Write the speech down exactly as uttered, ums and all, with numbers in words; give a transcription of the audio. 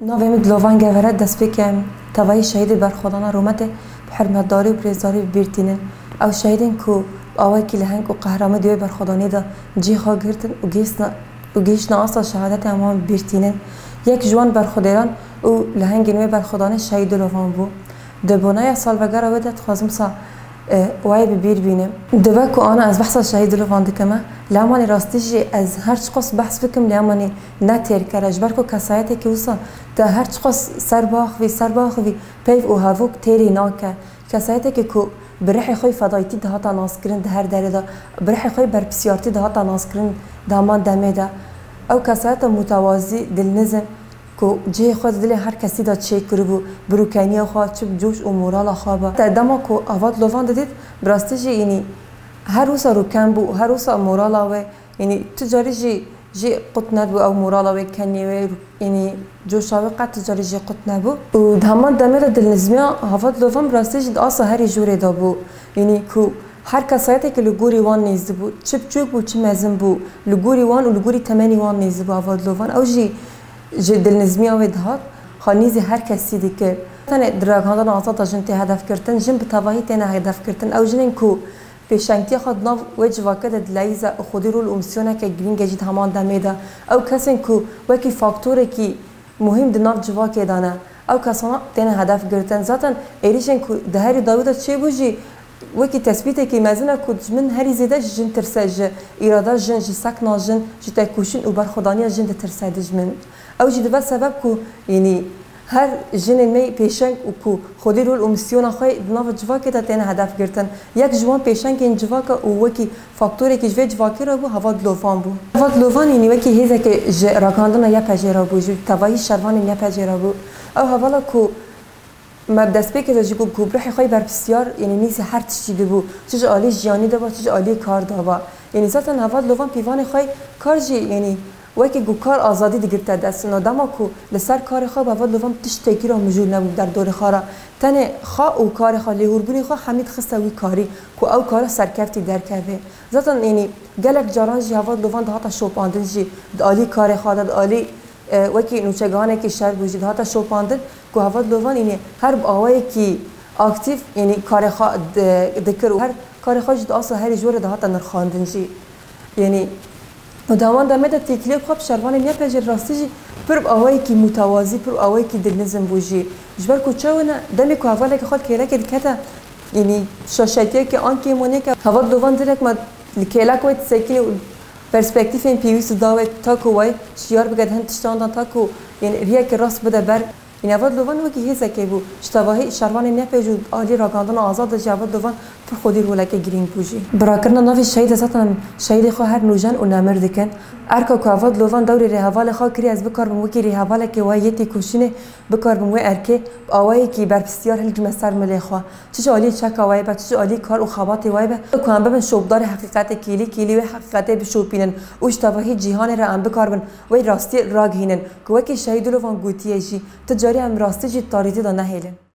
Navê min Dilovan Gevere, destpêkê em tevayî şehîdê berxwedana rûmetê bi hurmetdarî û bi rêzdarî bi bîr tînin. Ew şehîdên ku bi awayekî leheng û qehramî di wê berxwedanê de cihê xwe girtin û gihîstin, û gihîştine asta şehadetê, em wan bi bîr tînin. Yek ji wan berxwedêran û lehengên wê berxwedanê Şehîd Dilovan bû. Di boneya salvegera wê de dixwazim sa, e, wayê bi bîr bînim. Dibe ku ana ez behsa Şehîd Dilovan dikim e, lê emanî rastî jî ez her çiqas behs bikim, lê emanî ne têrker e, ji ber ku kesayetekî wisa te her çiqas ser biaxivî, ser biaxivî, peyv û hevok têrî nake. Kesayetekî ku bi rihê xwe fedayîtî dihata naskirin di her derê de, bi rihê xwe berpisyartî dihata naskirin di heman demê de. Ew kesayeta mutewazî, dilnizm, ku cihê xwe di dilê her kesî de çêkiribû, bi rûkeniya xwe, çi bi coş û morala xwe be. Te dema ku Heval Dilovan didît, bi rastî jî, yanî, her wisa rûken bû, her wisa morala wê, yanî, tu carî jî, jî qut nedibû ew morala wê, keniyê wê, yanî, coşa wê qet tu carî jî qut nebû. Û di heman demê de dilnizmiya Heval Dilovan bi rastî jî di asta herî jorê de bû. Yanî, ku her kesayetekî li gorî wan nêz dibû, çi biçûk bû, çi mezin bû, li gorî wan û li gorî temenî wan nêz dibû Heval Dilovan. Ew jî ji dilnizmiya wê dihat, xwe nîzî her kesî dikir. Tenê di ragihandina azad de jin tê hedefgirtin, jin bi tevahî têne hedefgirtin. Ew jinên ku pêşengtiya xwe di nav wê civakê de dileyîze û xwedî rol û misyoneke girîng e jî di heman demê de. Ew kesên ku wekî faktorekî muhîm di nav civakê de ne. Ew kesana têne hedef girtin. Zaten êrîşên ku di herî dawî de çêbû jî wekî tespîtekî mezin e ku ji min herî zêde ji jin tirse, ji îrada jin, ji sekna jin, ji têkoşîn û berxwedaniya jin ditirse dijmin. Ew jî dibe sebeb ku, yanî, her jinên me pêşeng û ku xwedî rol û misyona xwe di nava civakê de têne hedef girtin. Yek ji wan pêşengên civaka û wekî faktorekî ji vê civakê re bû, Heval Dilovan bû. Heval Dilovan, yanî, wekî hêzekê ji ragihandina Y P G re bû, ji tevahî şervanên Y P G re bû. Ew hevala ku me bi destpêkê de jî got ku bi ruhê xwe yê berpisyar, yanî, nîzî her tiştî dibû. Çi ji alî jiyanî de be, çi ji alî kar de be. Yanî, zaten Heval Dilovan pîvanê xwe yê kar jî, yanî, wekî ku kar azadî digirte dest. Û dema ku li ser karê xwe bû, Heval Dilovan tiştekî re mijûl nebû derdorê xwe re. Tenê xwe û karê xwe, lêhûrbûnê xwe hemî dixiste wî karî ku ew kare serkeftî derkeve. Zaten, yanî, gelek caran jî Heval Dilovan dihate şopandin jî di alî karê xwe de, di alî, e, wekî nûçegihanekî şer bû jî dihate şopandin ku Heval Dilovan, yanî, her bi awayekî aktîf, yanî, karê xwe di-, dikir û her karê xwe jî di asta herî jorê dihate nirxandin jî. Yanî, û di heman demê de têkiliyê xwe bi şervanên Y P G rastî jî pir bi awayekî mutewazî, pir bi awayekî dilnizm bû jî. Ji ber ku çawa ne, demê ku hevaleke xwe li kêlekê dikete, yanî şaşetiyeke an kêmoniyeke, Heval Dilovan direk me li kêlek wê disekîne û perspektîfên pêwîst dida wê, ta ku wê şiyar bike di hin tiştan de, ta ku, yanî, riyeke rast bide ber. Yanî Heval Dilovan wekî hêzekê bû. Ji tevahî şervanên Y P G û alî ragihandina azad de jî Heval Dilovan pir xwedî roleke girîng bû jî. Birakirina navê şehîdê, zaten şehîdê xwe her nûjen û nemir dikin. Erka ku Heval Dilovan dewrê rêhevalê xwe kiriye, ez bikaribim wekî rêhevalekê we yê têkoşînê, bikaribim wê erkê bi awayekî berpisyar hilgime ser milê xwe. Çi ji alî çeka we be, çi ji alî kar û xebatê we be, ku em bibin şopdarê heqîqetê, kêlî kêlî wê heqîqetê bişopînin û ji tevahî cîhanê re em bikaribin wê rastiyê ragihînin. Ku wekî Şehîd Dilovan gotiye jî, tu carî em rastî jî di tarîtî de nehêlin.